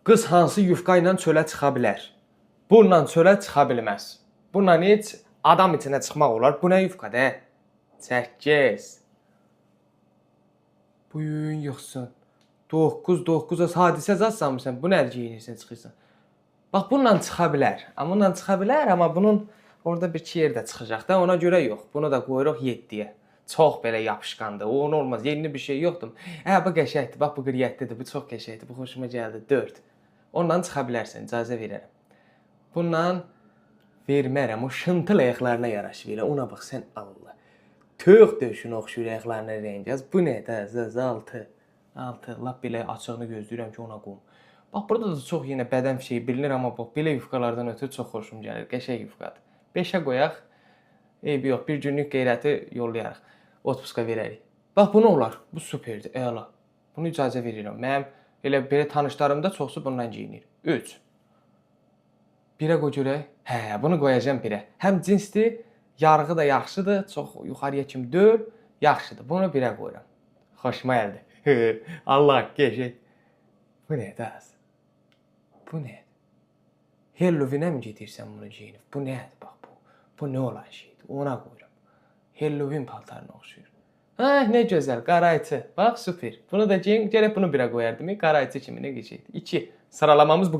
Qız hansı yufka ilə çölə çıxa bilər? Bununla çölə çıxa bilməz. Bununla heç adam içinə çıxmaq olar. Bu nə yufkadır? 8. Bu gün yoxsun. 9 9-a hadisə zatsanmısan. Bu nə geyinirsən, çıxırsan? Bax bununla çıxa bilər. Amma bununla çıxa bilər, amma bunun orada bir iki yerdə çıxacaq da, ona görə yox. Bunu da qoyuruq 7-yə. Çox belə yapışqandır. O onu olmaz. Yeni bir şey yoxdur. Hə, bu qəşəngdir. Bax bu qriyyətlidir. Bu çox qəşəngdir. Bu xoşuma gəldi. 4. Ondan çıxa bilərsən, icazə verərəm. Bundan vermərəm. O şıntıl ayaqlarına yaraşır elə. Ona bax sən Allah. Toyuq döşünə oxşuyur ayaqlarına rəngi. Az bu nə də? 6. 6. Lap belə açığını gözləyirəm ki, ona qoyum. Bax burada da çox yenə bədən şeyi bilinir, amma bax belə yufkalardan ötürü çox xoşum gəlir. Qəşəng yufkadır. 5-ə qoyaq. Eybi yox, bir günlük qeyrəti yollayarıq. Otpuska verərik. Bax bunu olar. Bu superdir. Əla. Bunu icazə verirəm. Mənim elə belə tanışlarım da çoxsu bundan geyinir. 3. Birə qoy görək. Hə, bunu qoyacağam birə. Həm cinsdir, yarığı da yaxşıdır, çox yuxarıya kimi deyil, yaxşıdır. Bunu birə qoyuram. Xoşuma gəldi. Allah qəşəng. Bu nədir az? Bu nədir? Halloween-ə mi gedirsən bunu geyinib? Bu nədir bax bu? Bu nə olan şeydir? Ona qoyuram. Halloween paltarına oxşuyur. Ha, nə gözəl, qarayçı. Bax, super. Bunu da geyin, gərək bunu birə qoyardım. Qarayçı kimi nə qəşəngdir. 2. Sıralamamız bu.